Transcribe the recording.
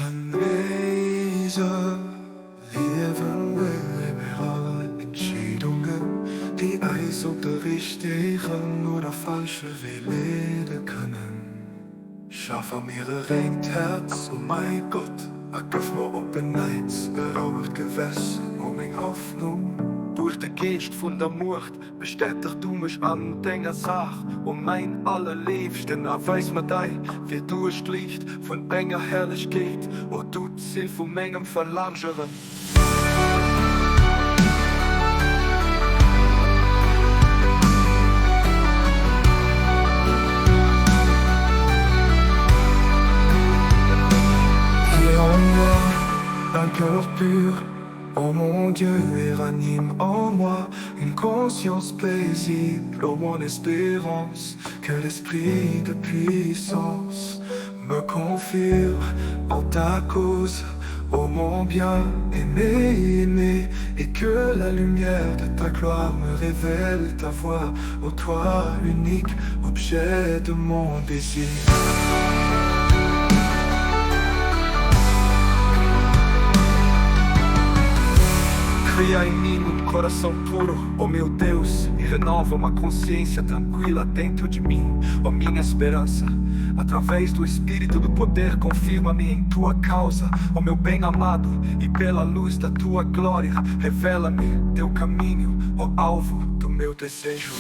An eiser Liewen huele mir all Entscheedungen, déi eis op de richtegen oder falsche Wee leede kënnen. Schaf a mir e rengt Häerz, o mäi Gott, a gëff mer op en Neits e rouegt Gewessen, o meng Hoffnung. Duerch de Geescht vun der Muecht Bestäteg du mech an denger Saach, o mäin Allerléifsten, a weis mer däi Wee duerch d'Liicht vun denger Herrlechkeet, o du Zil vu mengem Verlaangeren. Crée en moi un cœur pur. Ô mon Dieu, et ranime en moi une conscience paisible, ô mon espérance, que l'esprit de puissance me confirme en ta cause, ô mon bien aimé, aimé, et que la lumière de ta gloire me révèle ta voix, ô toi unique objet de mon désir. Cria em mim um coração puro, ó meu Deus, e renova uma consciência tranquila dentro de mim, ó minha esperança. Através do Espírito do poder, confirma-me em tua causa, ó meu bem-amado, e pela luz da tua glória, revela-me teu caminho, ó alvo do meu desejo.